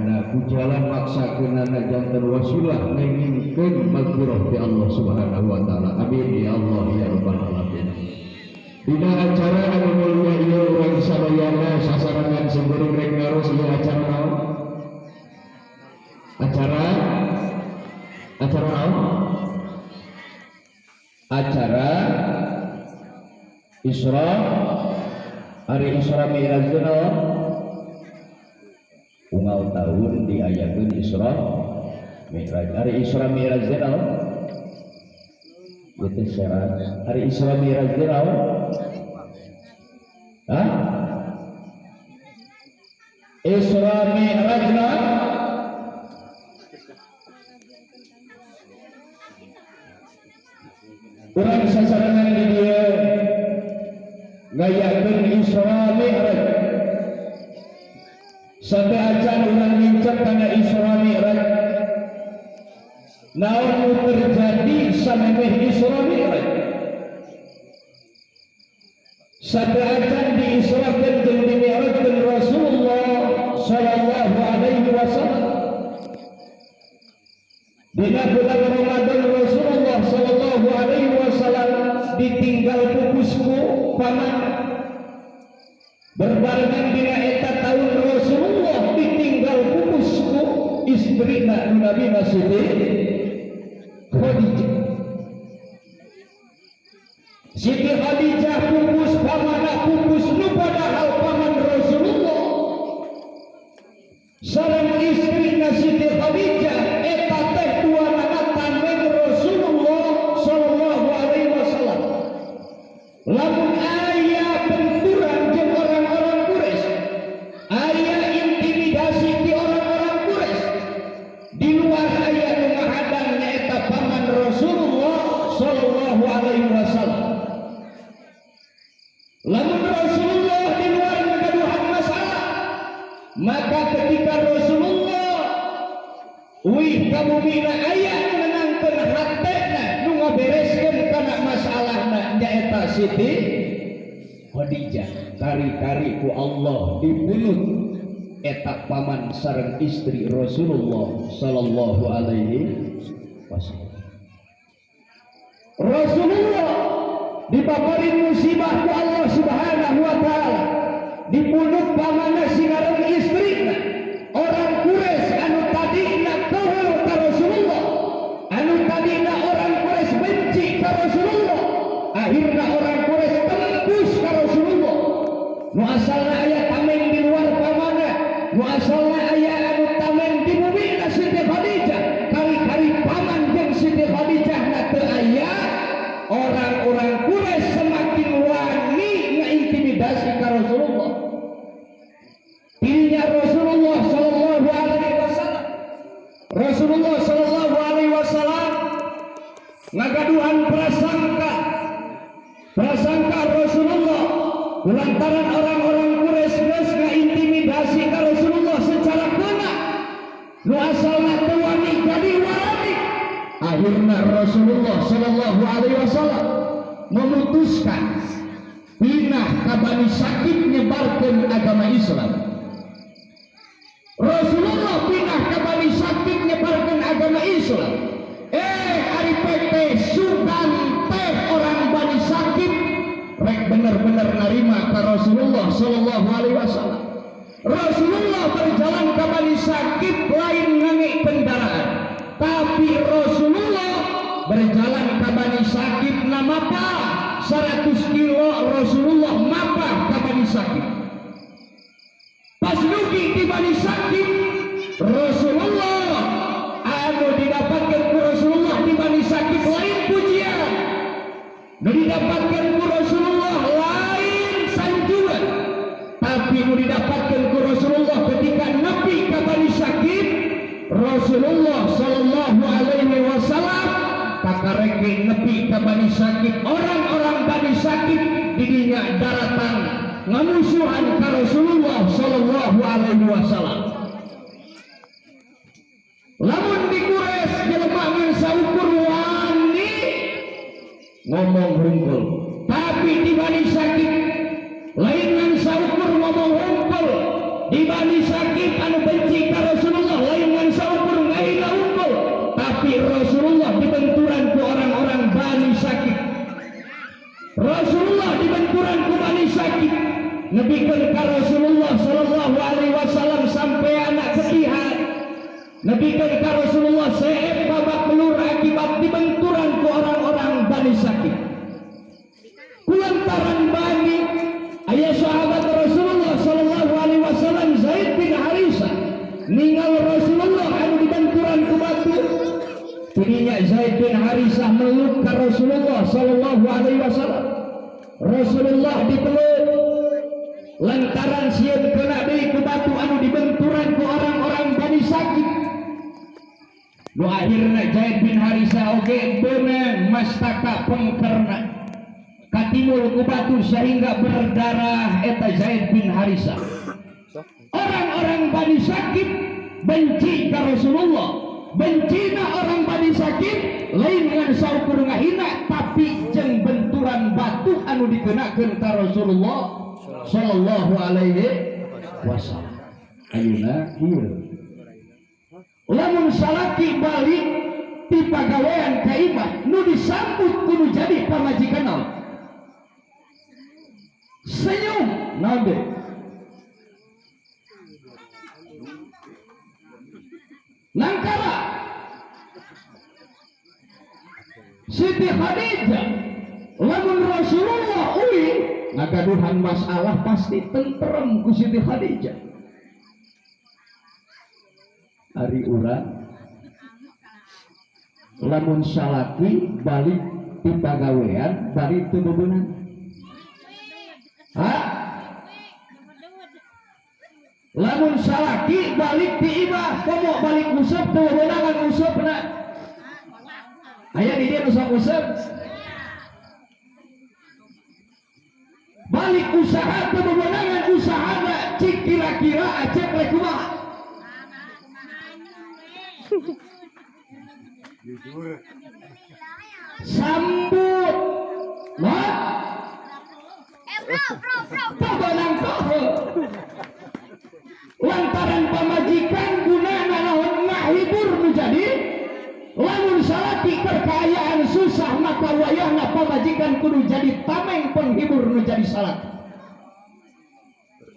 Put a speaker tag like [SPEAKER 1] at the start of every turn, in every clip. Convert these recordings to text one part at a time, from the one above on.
[SPEAKER 1] Mudah-mudahan ku jalan maksakeunana janten wasilah ngengingkeun magfirah ti Allah Subhanahu wa taala. Amin ya Allah ya rabbal alamin. Dina acara anu mulia ieu, urang sadayana sasarengan simkuring rek naros, ieu acara naon? Acara acara naon? Acara Isra. Hari Isra Mi'raj itu naon? Unggal tahun diayakeun Isra Mi'raj. Hari Isra Mi'raj itu naon? Itu syarat. Hari Isra Mi'raj itu naon? Hah? Isra Mi'raj naon? Urang sasarengan di dieu ngayakeun Isra Mi'raj. Sampai acan urang nincak kana Isra Mi'raj, naon nu terjadi samemeh Isra Mi'raj? Sampai acan diisrakeun jeung dimi'rajkeun Rasulullah sallallahu alaihi wasallam, dina bulan Ramadan Rasulullah sallallahu alaihi wasallam ditinggal pupus ku paman. Berbarengan dina eta tahun Rasulullah ditinggal pupus ku istrina, nu Nabi Siti Khadijah. Siti Khadijah pupus, pamana pupus, nu padahal paman Rasulullah sareng istrina Siti Khadijah eta teh duanana tameng Rasulullah sallallahu alaihi wasallam. Lamun aya benturan jeung orang-orang Quraisy, aya intimidasi di orang-orang Quraisy, di luar aya nu ngahadang, nyaeta paman Rasulullah sallallahu alaihi wasallam. Lamun Rasulullah di luar ngagaduhan masalah, maka ketika Rasulullah uih ka bumina, aya nu nenangkeun hatena, nu ngabereskeun kana masalahna, nyaeta Siti Khadijah. Kari-kari ku Allah dibunuh eta paman sareng istri Rasulullah sallallahu alaihi wasallam. Rasulullah dipaparin musibah ku Allah Subhanahu wa taala, dibunuh pamanna sinareng istrina. Orang Quraisy anu tadina keuheul ka Rasulullah, anu tadina orang Quraisy benci ka Rasulullah, akhirna orang Quraisy tembus ka Rasulullah. Nu asalna aya tameng di luar pamana, nu asalna aya anu tameng di bumi na Siti Khadijah, kari-kari paman jeung Siti Khadijah na teu aya. Orang-orang Quraisy semakin wani ngaintimidasi ka Rasulullah. Dirinya Rasulullah sallallahu alaihi wasallam, Rasulullah sallallahu alaihi wasallam ngagaduhan prasangka. Prasangka Rasulullah lantaran orang-orang Quraisy geus ngaintimidasi ka Rasulullah secara kena, nu asalna teu wani jadi warani. Akhirnya Rasulullah sallallahu alaihi wasallam memutuskan pindah ke Bani Sakif nyebarkan agama Islam. Rasulullah pindah ke Bani Sakif nyebarkan agama Islam. Ari PT sugan teh orang Bani Sakif rek bener-bener narima ke Rasulullah sallallahu alaihi wasallam. Rasulullah berjalan ke Bani Sakif lain ngangge kendaraan, tapi Rasulullah berjalan ke Bani Sakif nama apa? 100 kilo Rasulullah mapah ke Bani Sakif. Pas dugi di Bani Sakif, Rasulullah, anu didapatkan ku Rasulullah di Bani Sakif lain pujian, nu didapatkan ku Rasulullah lain sanjungan, tapi nu didapatkan ku Rasulullah ketika nepi ka Bani Sakif, Rasulullah sallallahu alaihi wasallam kakareke nepi ka Bani Sakif, orang-orang Bani Sakif didinya daratang ngamusuhan ka Rasulullah sallallahu alaihi wasallam. Lamun di Quraisy jelema ngan saukur wani ngomong hungkul, tapi di Bani Sakif lain ngan saukur ngomong hungkul. Di Bani Sakif anu benci ka Rasulullah. Nepikeun ka Rasulullah sallallahu alaihi wasallam sampai anak ketihan. Nepikeun ka Rasulullah seep babak belur akibat dibenturan ku orang-orang Bani Sakif. Kulantaran Bani aya sahabat Rasulullah sallallahu alaihi wasallam, Zaid bin Harisa, ningal Rasulullah anu dibenturan ku batu. Tidinya Zaid bin Harisah meluk ka Rasulullah sallallahu alaihi wasallam. Rasulullah dipeluk lantaran sieun kena deui ku batu anu dibenturan ku orang-orang Bani Sakif. Nu akhirna Zaid bin Harisah oge beunang mastaka pengkerna, katimul ku batu sehingga berdarah eta Zaid bin Harisah. Orang-orang Bani Sakif benci ka Rasulullah. Bencina orang Bani Sakif lain dengan saukur ngahina, tapi jeung benturan batu anu dikenakeun ka Rasulullah sallallahu alaihi wasallam. Ayeuna kieu, lamun salaki balik ti pagawean ka imah, nu disambut kudu jadi pamajikan naon? Senyum. Naon deui? Nangkara Siti Khadijah, lamun Rasulullah uih ngagaduhan masalah, pasti tentrem ku Siti Khadijah. Ari urang, lamun salaki balik ti pagawean bari teu bebeunang, ha? Lamun salaki balik ti imah, komo balik usep, teu bebenangan usepna. Aya di dieu nu sok usep? Balik usaha teu bebenangan usahana, cik kira-kira acep rek kumaha? Sambut. Wah, bebenang poho lantaran pamajikan gunana naon? Ngahibur. Nu jadi lamun salaki kekayaan susah, maka wayahna pamajikan kudu jadi tameng penghibur nu jadi salaki.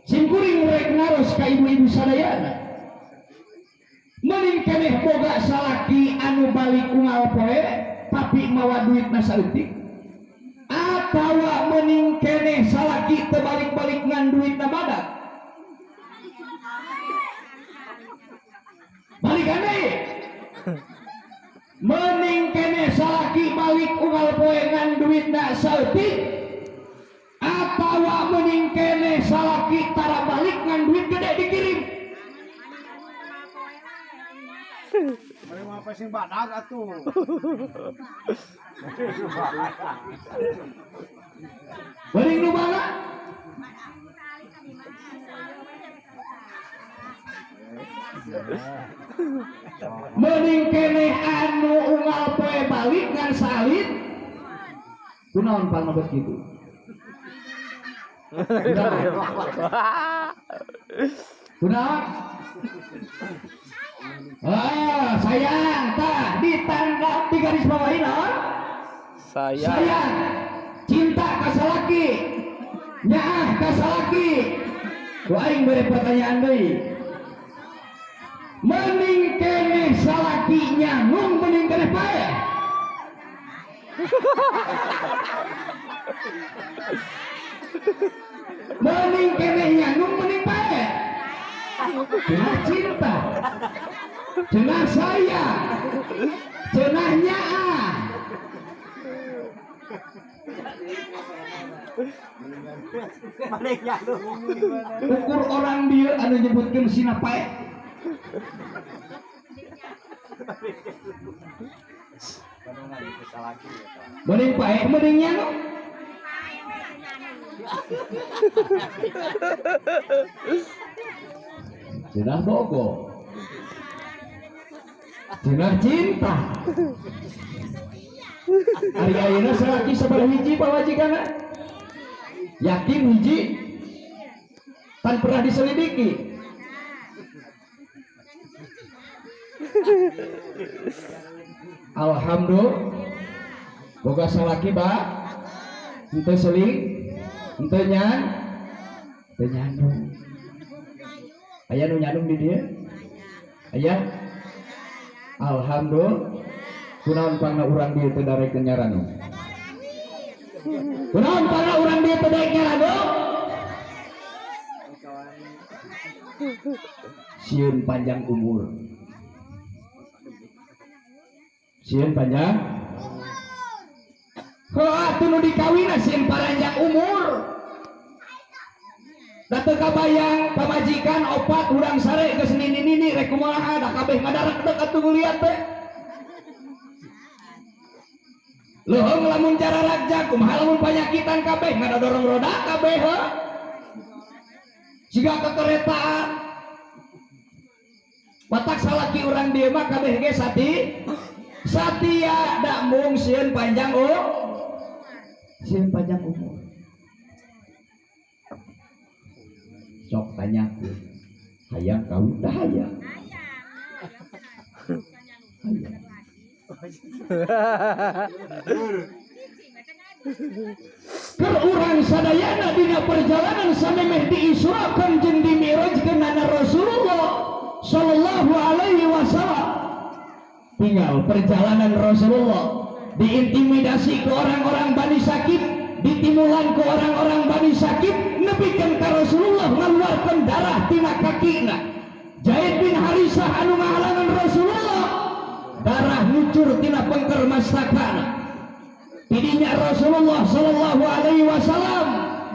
[SPEAKER 1] Simkuring rek naros ka ibu-ibu sadayana, mending keneh boga salaki anu balik unggal poe tapi mawa duit saeutik, atawa mending keneh salaki teu balik-balik ngan duitna badak? Balik deui, mending keneh salaki balik unggal poe ngan duitna saeutik, atawa mending keneh salaki tara balik ngan duit gede dikirim?
[SPEAKER 2] Mari mah sing badag atuh.
[SPEAKER 1] Mending nu mana? Mending keneh anu unggal poe balik ngan salit? Kunaon panobet kitu? Kunaon? Ah, sayang. Tah, ditangkap di garis bawahi naon?
[SPEAKER 3] Sayang.
[SPEAKER 1] Sayang, cinta ka salaki, nyaah ka salaki. Ku aing bere pertanyaan deui, mending keneh salaki nyangung, mending keneh paeh? Mending keneh nyangung, mending paeh? Cenah cinta, cenah sayang, cenah nyaah. Ukur orang dia anu nyebutkeun sina paeh. Mending paeh, mending nyangung? Cenah bogo, cenah cinta. Ari ayeuna salaki sabaraha hiji pamajikanna? Yakin hiji? Tan pernah diselidiki? Alhamdulillah boga salaki, Pak, henteu seling, henteu nyan. Teu nyandung. Aya nu nyandung di dieu? Aya? Alhamdulillah. Kunaon pangna urang dieu teu darek nyarandung? Kunaon pangna urang dieu teu daek nyarandung? Sieun panjang umur. Sieun panjang. Heuh atuh nu dikawina sieun paranjang umur. Da teu kabayang pamajikan opat urang sare geus nini-nini rek kumaha, da kabeh ngadarekdek atuh ngeuliat teh. Leuheung lamun cararagjag kumaha lamun panyakitan kabeh ngadodorong roda kabeh heuh. Siga kekeretaan. Batak salaki urang dieu mah kabeh ge satia da mung sieun panjang sieun panjang umur. Sok tanyakeun, hayang kawin da hayang. Hayang. Keur urang sadayana dina perjalanan samemeh diisrakeun jeung dimi'rajkeun kana Rasulullah sallallahu alaihi wasallam. Tinggal perjalanan Rasulullah diintimidasi ke orang-orang Bani Sakif, ditimulan ke orang-orang Bani Sakif, nepikeun ka Rasulullah ngaluarkeun darah tina kakina. Zaid bin Harisah anu ngahalangan Rasulullah, darah ngucur tina pengker mastakana. Tidinya Rasulullah sallallahu alaihi wasallam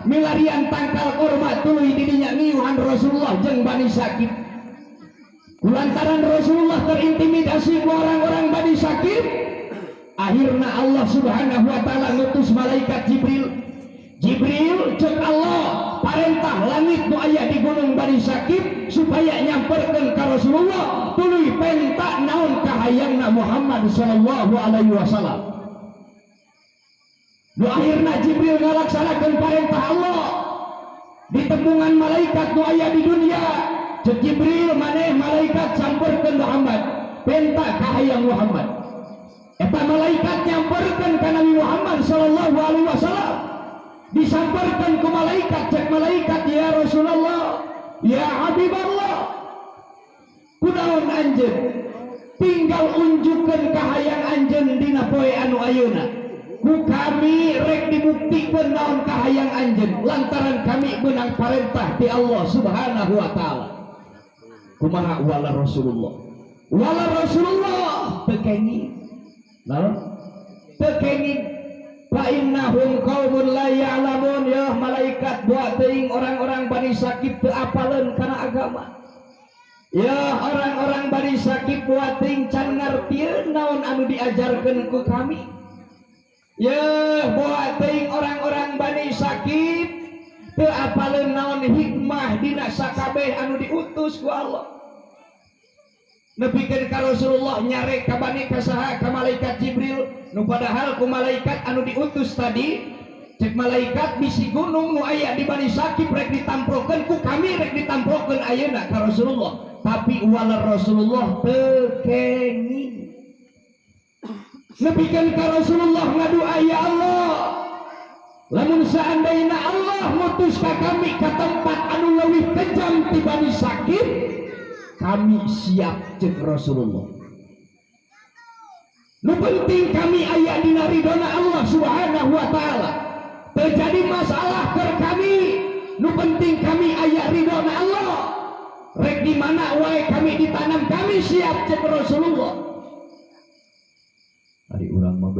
[SPEAKER 1] milarian tangkal korma tuluy didinya ngiuhan Rasulullah jeung Bani Sakif. Kulantaran Rasulullah terintimidasi ku orang-orang Bani Sakif, akhirna Allah Subhanahu wa taala ngutus malaikat Jibril. Jibril cek Allah parentah langit nu aya di gunung Bani Sakif supaya nyamperkeun ka Rasulullah tuluy penta naon kahayangna Muhammad sallallahu alaihi wasallam. Nu akhirna Jibril ngalaksanakeun parentah Allah di tembungan malaikat nu aya di dunia. Cek Jibril maneh malaikat samperkeun Muhammad penta kahayang Muhammad. Eta malaikat nyamperkeun ka Nabi Muhammad sallallahu alaihi wasallam. Disamperkeun ku malaikat, cek malaikat ya Rasulullah, ya Habiballah, kunaon anjeun tinggal unjukkeun kahayang anjeun dina poe anu ayeuna. Ku kami rek dibuktikeun naon kahayang anjeun lantaran kami beunang parentah ti Allah Subhanahu wa taala. Kumaha wala Rasulullah? Wala Rasulullah teu kenging. Naon? Teu kenging. Fa innahum qaumun la ya'lamun, ya malaikat buat teuing orang-orang Bani Sakif teu apaleun kana agama. Ya orang-orang Bani Sakif buat teuing can ngartieun naon anu diajarkeun ku kami. Ya buat teuing orang-orang Bani Sakif teu apaleun naon hikmah dina sakabeh anu diutus ku Allah. Nepikeun ka Rasulullah nyarek ka bani kasaha ka malaikat Jibril, nu padahal ku malaikat anu diutus tadi cek malaikat bisi gunung nu aya di Bani Sakif rek ditamprokeun ku kami rek ditamprokeun ayeuna ka Rasulullah, tapi wala Rasulullah teu kenging. Nepikeun ka Rasulullah ngadua ya Allah, lamun seandainya Allah mutus ka kami ka tempat anu leuwih kejam ti Bani Sakif, kami siap cek Rasulullah. Nu penting kami aya dina ridona Allah Subhanahu wa taala. Terjadi masalah keur kami, nu penting kami aya ridona Allah. Rek di mana wae kami ditanam kami siap cek Rasulullah. Ari urang mah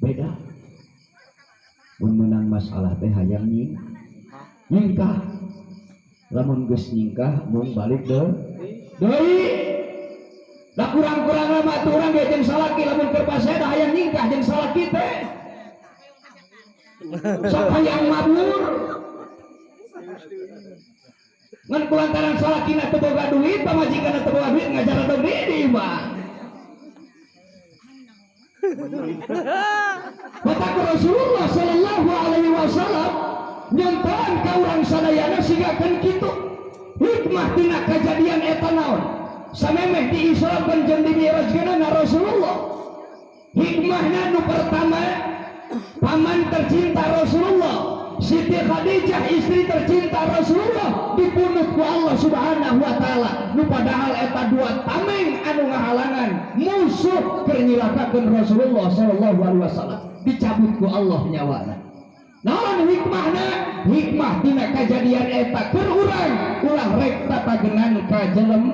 [SPEAKER 1] beda. Mun meunang masalah teh hayang nyingkah. Lamun geus nyingkah mung balik deui. Da kurang-kurang lama tuh urang ge jeung salaki lamun keur paseda hayang nyingkah jeung salaki teh. Sok hayang mabur. Ngan kulantaran salakina teu boga duit, pamajikanna teu boga duit ngajaradog di imah. Batak Rasulullah sallallahu alaihi wasallam nyontohan ka urang sadayana sigakeun kitu. Hikmah tina kajadian eta naon? Samemeh diisrakeun jeung dimi'rajkeun na Rasulullah. Hikmahna nu pertama, paman tercinta Rasulullah Siti Khadijah istri tercinta Rasulullah dibunuh ku Allah Subhanahu wa taala. Nu padahal eta dua tameng anu ngahalangan musuh keur nyilakakeun Rasulullah sallallahu alaihi wasallam, dicabut ku Allah nyawana. Naon hikmahna? Hikmah tina kajadian eta keur urang ulah rek tatagenan ka jelema.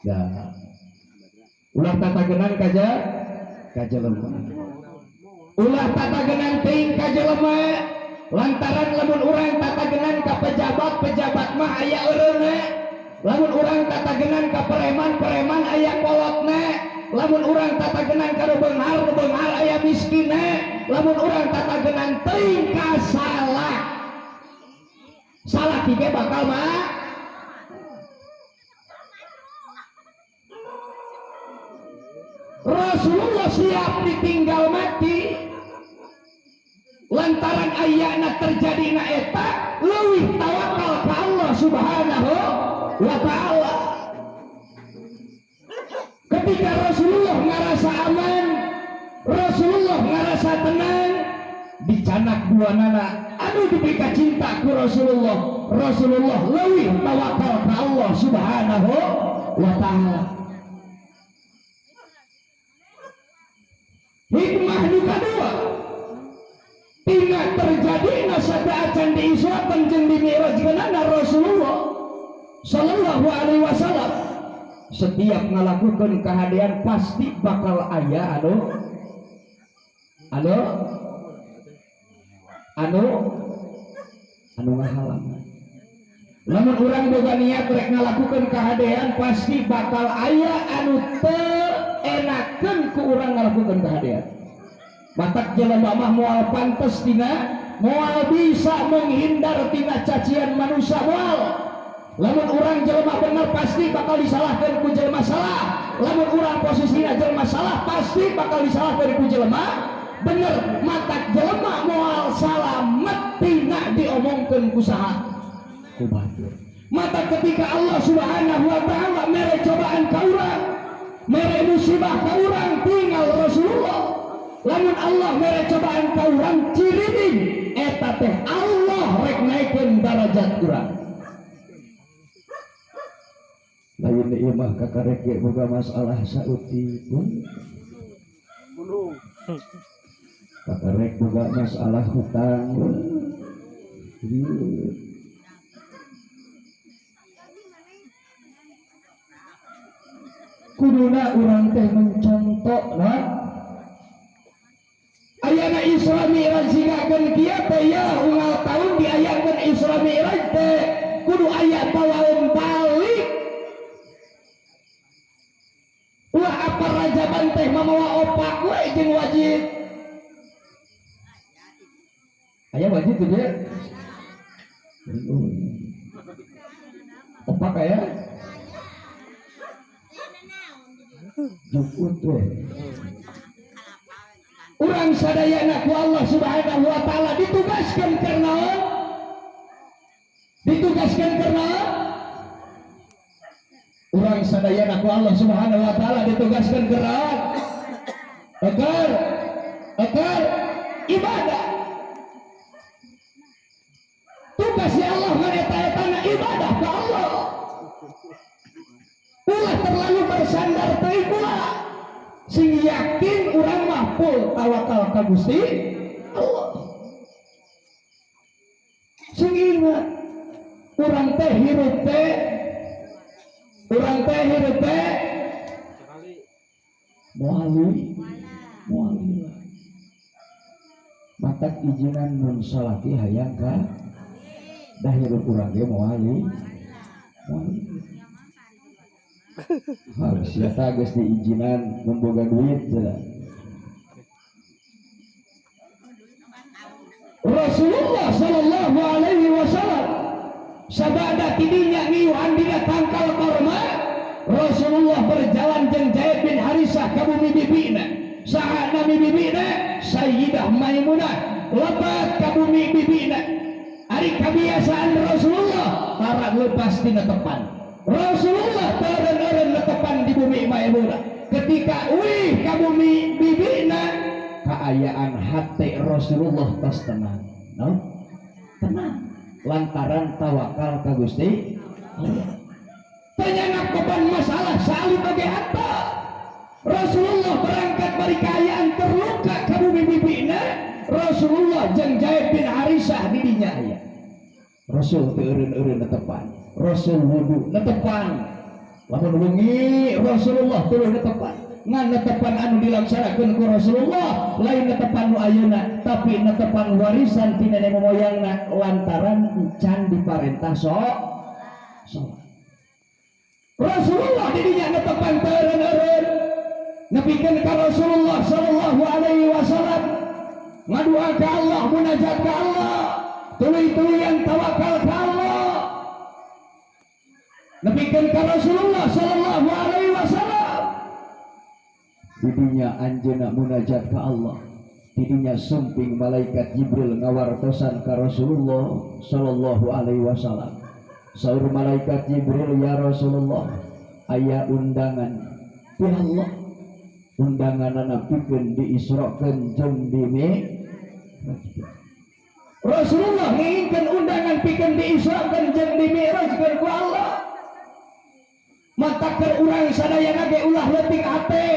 [SPEAKER 1] Da. Ulah tatagenan ka jelema. Ulah tatagenan teuing ka jelema, lantaran lamun urang tatagenan ka pejabat, pejabat mah aya eureunna. Lamun urang tatagenan ka preman, preman aya kolotna. Lamun urang tatagenan ka nu beunghar, nu beunghar aya miskinna. Lamun urang tatagenan teuing ka salah, salah ge bakal mah. Rasulullah siap ditinggal mati lantaran ayana terjadi na eta leuwih tawakal ka Allah Subhanahu wa taala. Ketika Rasulullah ngarasa aman, Rasulullah ngarasa tenang, dicanak dua nana anu dibika cinta ku Rasulullah, Rasulullah leuwih tawakal ka Allah Subhanahu wa taala. Hikmah nu kadua, tina terjadi sateuacan di Isra jeung di Mi'rajkeunana Rasulullah sallallahu alaihi wasallam setiap ngalakukeun kahadean pasti bakal aya anu anu anu anu ngahalangan. Lamun urang boga niat rek ngalakukeun kahadean pasti bakal aya anu teu enakeun ku urang ngalakukeun kahadean. Matak jelema mah moal pantes tina, moal bisa menghindar tina cacian manusia moal. Lamun urang jelema bener pasti bakal disalahkeun ku jelema salah. Lamun urang posisina jelema salah pasti bakal disalahkeun ku jelema bener. Matak jelema moal salamet tina diomongkeun ku saha? Ku batur. Mata ketika Allah Subhanahu wa taala mere cobaan ka urang, mere musibah ka urang, tinggal Rasulullah. Lamun Allah mere cobaan ka urang cirining eta teh Allah rek naikeun darajat urang. Lain ieu mah kakarek ge boga masalah sautik. Kakarek boga masalah hutang. Kuduna urang teh mencontoh nah. Ayana Isra Mi'raj sigakeun kieu teh ya unggal taun diayakeun Isra Mi'raj teh kudu aya tawaun balik. Ulah apa rajaban teh mamawa opak we jeung wajib. Aya wajib tuh dia. Opak aya. Jukut we. Urang sadayana ku Allah Subhanahu wa taala ditugaskan karena ditugaskan karena urang sadayana ku Allah Subhanahu wa taala ditugaskan karena agar agar ibadah. Tugas ya Allah ngan eta-etana ibadah ka Allah. Ulah terlalu bersandar teuing ulah. Sing yakin urang mah full tawakal ka Gusti Allah. Sing ingat urang teh hirup teh, urang teh hirup teh moal moal lila. Matak izinan mun salaki hayang ka dah hirup urang ge moal moal. Harus siapa geus diizinan memboga duit cenah. Rasulullah sallallahu alaihi wasallam sabada tidinya ngiuhan dina tangkal korma, Rasulullah berjalan jeung Zaid bin Harisah ka bumi bibina. Saha nami bibina? Sayyidah Maimunah. Lebat ka bumi bibina. Ari kabiasaan Rasulullah tara lepas tina tepan. Rasulullah teureun-eureun letepan di bumi Maimunah. Ketika uih ka bumi bibina, kaayaan hate Rasulullah tos tenang. No? Tenang lantaran tawakal ka Gusti Allah. Teu nyandak beban masalah saalit oge henteu. Rasulullah berangkat bari kaayaan terluka ka bumi bibina. Rasulullah jeung Zaid bin Harisah di dinya aya. Rasul teu eureun-eureun netepan. Rasul wudu netepan. Lamun wengi Rasulullah tuluy netepan. Ngan netepan anu dilaksanakeun ku Rasulullah lain netepan nu ayeuna, tapi netepan warisan ti nenek momoyangna lantaran encan diparentah salat. Rasulullah di dinya netepan teu eureun-eureun. Nepikeun ka Rasulullah sallallahu alaihi wasallam ngadua ka Allah, munajat ka Allah, tuluy-tuluyan tawakal ka Allah. Nepikeun ka Rasulullah sallallahu alaihi wasallam di dinya anjeunna munajat ka Allah. Di dinya sumping malaikat Jibril ngawartosan ka Rasulullah sallallahu alaihi wasallam. Saur malaikat Jibril, "Ya Rasulullah, aya undangan ti Allah." Undanganana pikeun diisrokeun jeung dimi'rajkeun. Rasulullah nginginkeun undangan pikeun diisrokeun jeung dimi'rajkeun ku Allah. Mata keur urang sadayana ge ulah leutik hate.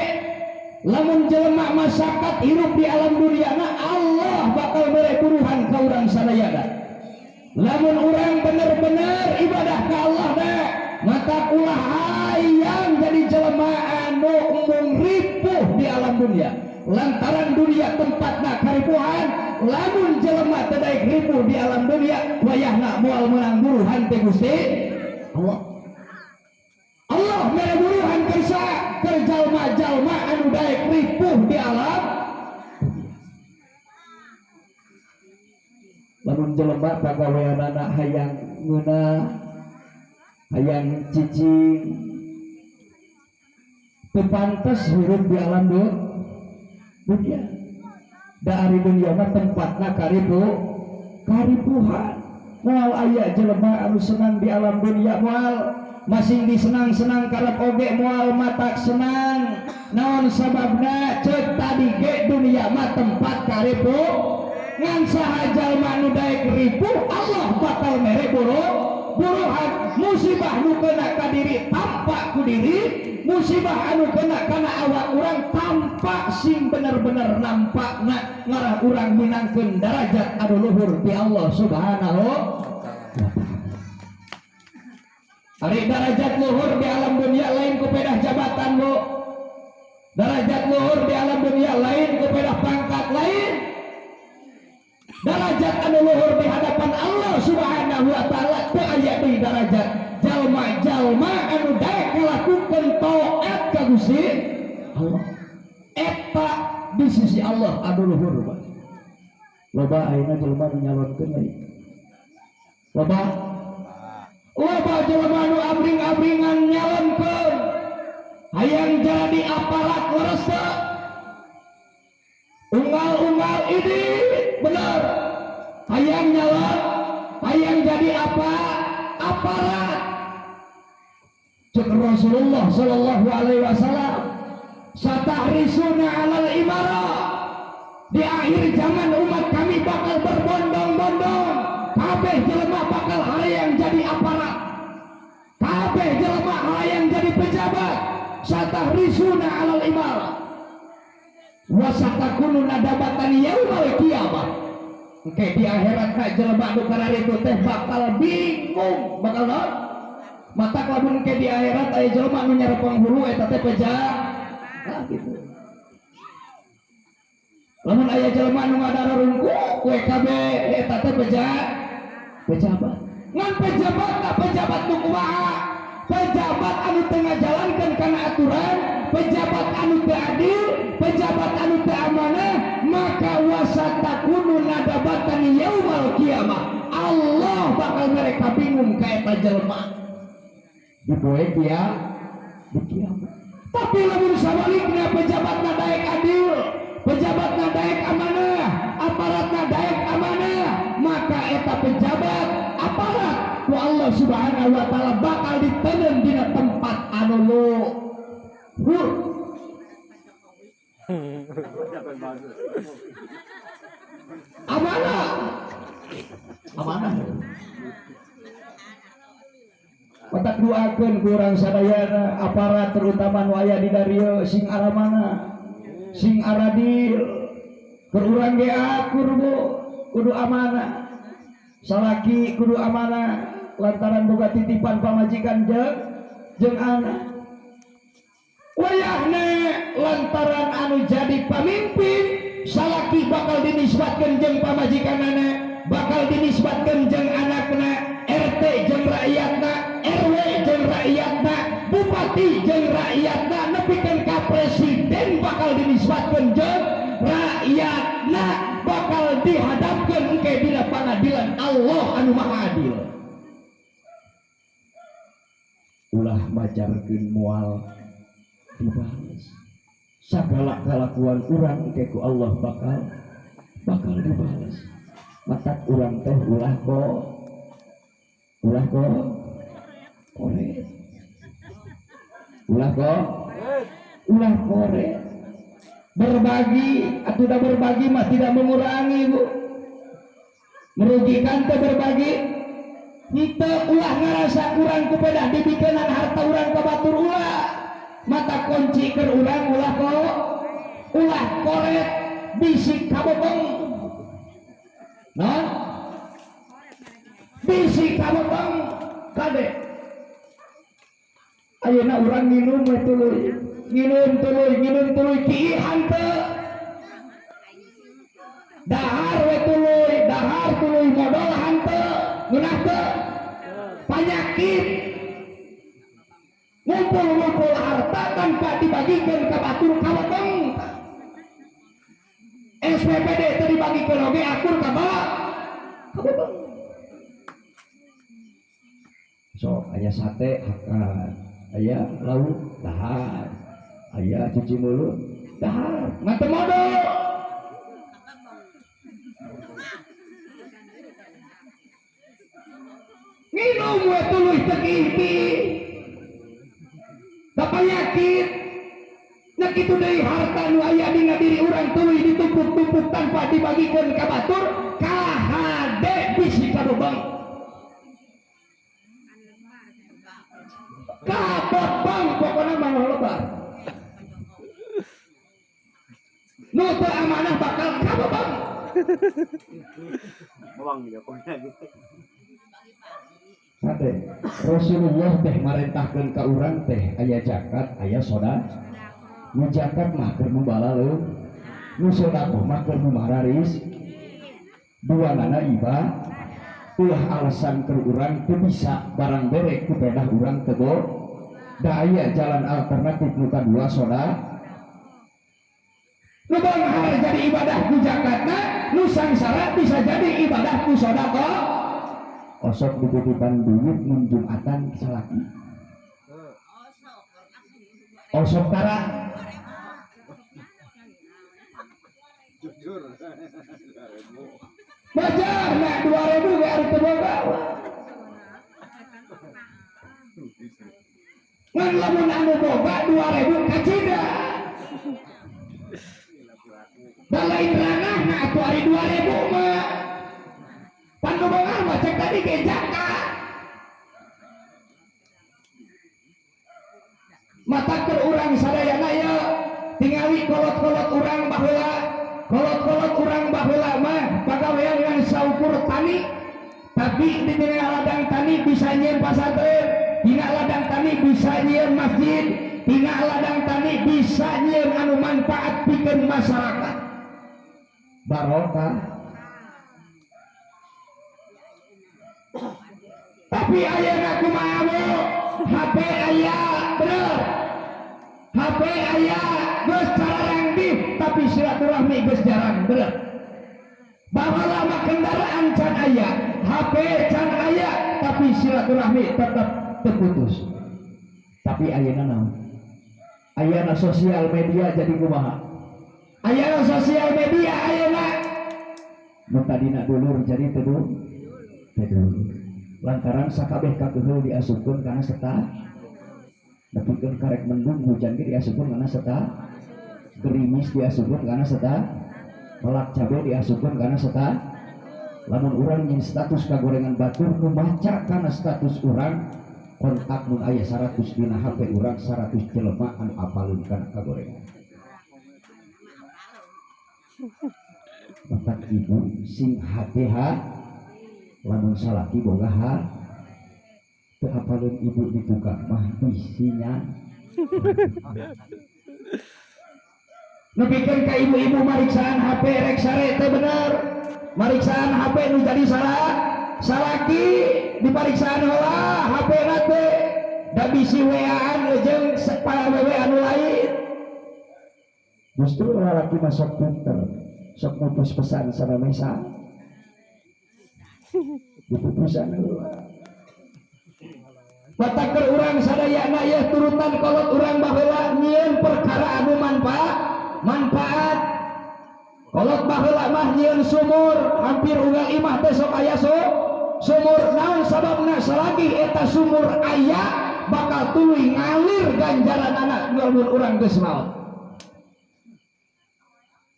[SPEAKER 1] Lamun jelema masyarakat hirup di alam dunia, Allah bakal mere buruhan ka urang sadayana. Lamun urang bener-bener ibadah ka Allah dah, mata ulah hayang jadi jelema anu embung ripuh di alam dunia. Lantaran dunia tempatna karipuhan, lamun jelema teu daek ripuh di alam dunia, wayahna moal meunang buruhan teh Gusti Allah. Allah mere buruhan kersa keur jalma-jalma anu daek ripuh di alam dunia. Lamun jelema pagaweanana hayang ngeunah, hayang cicing, teu pantes hirup di alam dunia. Da ari dunia mah tempatna karipuhan. Moal aya jelema anu senang di alam dunia, moal. Masing disenang-senang karep oge moal matak senang. Naon sababna? Ceuk tadi ge dunia mah tempat karipu. Ngan saha jalma nu daek ripuh, Allah bakal mere buruhan. Musibah nu kena ka diri tampak ku diri, musibah anu kena kana awak urang tampak sing bener-bener nampakna ngarah urang minangkeun darajat anu luhur ti Allah Subhanahu wa Ta'ala. Ari darajat luhur di alam dunia lain ku pedah jabatan, Bu. Darajat luhur di alam dunia lain ku pedah pangkat, lain. Darajat anu luhur di hadapan Allah Subhanahu wa Ta'ala teu aya deui darajat jalma-jalma anu daek ngalakukeun taat ka Gusti Allah. Eta di sisi Allah anu luhur, Pak. Loba ayeuna jelema nu nyalonkeun lain. Loba, loba jelema nu abring-abringan nyalonkeun hayang jadi aparat, leres teu? Unggal-unggal ini bener hayang nyalon, hayang jadi apa? Aparat. Cek Rasulullah sallallahu alaihi wasallam, satahrisuna alal imara. Di akhir zaman umat kami bakal berbondong-bondong, kabeh jelema bakal hayang jadi aparat, kabeh jelema hayang jadi pejabat. Satahrisuna alal imara wa satakunu nadabatan yaumal qiyamah. Oke, di akhirat ka jelema nu kararitu teh bakal bingung, bakal naon? Mata lamun ke di akhirat aya jelema nu nyarepeng hulu, eta teh nah gitu. Lamun aya jelema nu ngadararungku we kabeh, eta teh pejabat. Ngan pejabat na pejabat nu kumaha? Pejabat anu teu ngajalankeun kana aturan, pejabat anu teu adil, pejabat anu teu amanah, maka wasatakunu nadabatan yaumal kiamah. Allah bakal mereka bingung ka eta jelema di poe kia di kiamat. Tapi lamun sabalikna, pejabat daek adil, pejabat daek amanah, aparat daek amanah, maka eta pejabat aparat ku Allah Subhanahu wa Ta'ala bakal diteundeun dina tempat anu luhur. Amanah. Amanah. Matak doakeun ku urang sadayana aparat terutama nu aya di darieu sing aramana, sing aradil. Keur urang ge akur Bu, kudu amanah. Salaki kudu amanah lantaran boga titipan pamajikan jeung anak. Wayahna lantaran anu jadi pamimpin salaki bakal dinisbatkeun jeung pamajikanana, bakal dinisbatkeun jeung anakna, RT jeung rakyatna, RW jeung rakyatna, bupati jeung rakyatna, nepikeun ka presiden bakal dinisbatkeun jeung rakyatna, bakal dihadapkeun engke dina pangadilan Allah anu Maha Adil. Ulah majarkeun moal dibales. Sagala kalakuan urang engke ku Allah bakal dibales. Matak urang teh ulah kok ulah kok koret. Ulah kok ulah koret. Berbagi atau tidak berbagi mah tidak mengurangi Bu. Merugikan teh berbagi. Henteu ulah ngarasa kurang ku pedah dibikenan harta urang ka batur ulah. Mata kunci keur urang ulah kok ulah koret bisi kabobong. Nah, bisi kabobong kade. Ayeuna urang nginum we tuluy, nginum tuluy, nginum tuluy kiihan teu. Dahar we tuluy, dahar tuluy modal hanteu, ngeunah teu. Panyakit ngumpul-ngumpul harta tanpa dibagikan ke batur kabobong. SPPD teu dibagikeun oge akur ka kabobong. Sok aya sate hakan, aya lauk dahar, aya cuci mulut dahar, ngan teu modal. Nginum we tuluy teu kiih-kiih. Da panyakit. Nya kitu deui harta nu aya dina diri urang tuluy ditumpuk-tumpuk tanpa dibagikeun ka batur, kahade bisi kabobong. Kabobong pokona mah lebar. Nu teu amanah bakal kabobong.
[SPEAKER 2] Bawang dia pokoknya gitu.
[SPEAKER 1] Kade Rasulullah teh marentahkeun ka urang teh aya zakat, aya soda. Nu zakat mah keur nu balaleung, nu sedekah mah keur nu mararis. Duanana ibadah. Ulah alasan keur urang teu bisa barang bere ku pedah urang teu bo. Da aya jalan alternatif nu kadua soda. Nu beunghar jadi ibadah ku zakatna, nu sangsara bisa jadi ibadah ku sedekah. Osok dititipan duit mun Jumatan salaki. Osok tara.
[SPEAKER 2] Jujur.
[SPEAKER 1] Bajar nak 2000 ge ari teu boga. Ngan lamun anu boga 2000 kacida. Da lain ranahna atuh ari 2000 mah. Pan nu beunghar mah cek tadi ge zakat. Mata keur urang sadayana ye tingali kolot-kolot urang baheula, kolot-kolot urang baheula mah pagawean dengan saukur tani, tapi di dina ladang tani bisa nyieun pasantren, dina ladang tani bisa nyieun masjid, dina ladang tani bisa nyieun anu manfaat pikeun masyarakat. Barokah. Tapi ayeuna kumaha Bu? HP aya, bener. HP aya geus cararangdih tapi silaturahmi geus jarang, bener. Baheula mah kendaraan can aya, HP can aya, tapi silaturahmi tetep terputus. Tapi ayeuna naon? Ayeuna sosial media jadi kumaha? Ayeuna sosial media ayeuna nu tadina dulur jadi teu dulur. Lantaran sakabeh kakeheul diasupkeun kana seta, nepikeun karek mendung hujan ge diasupkeun kana seta, gerimis diasupkeun kana seta, melak cabe diasupkeun kana seta, Lamun urang yang status kagorengan batur, nu maca kana status urang, kontak mun aya 100 dina HP urang, 100 jelema anu apaleun kana kagorengan. Bapak Ibu sing HTH, lamun salaki boga ha teu apaleun ibu di tukang mah bisinya. Nepikeun ka ibu-ibu mariksaan HP rek sare teh bener. Mariksaan HP nu jadi salah salaki dipariksaan heula HP na teh, da bisi WA-an jeung para wewe anu lain. Justru lalaki mah sok pinter, sok mutus pesan sama mesa diputusan heula. Matak urang sadayana ya turutan kolot urang baheula nyieun perkara anu manfaat manfaat. Kolot baheula mah nyieun sumur, hampir unggal imah teh sok aya sumur. Naon sababna? Salagi eta sumur aya, bakal tuluy ngalir ganjaran anak lamun urang geus maot.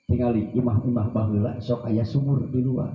[SPEAKER 1] Tingali imah-imah baheula sok aya sumur di luar.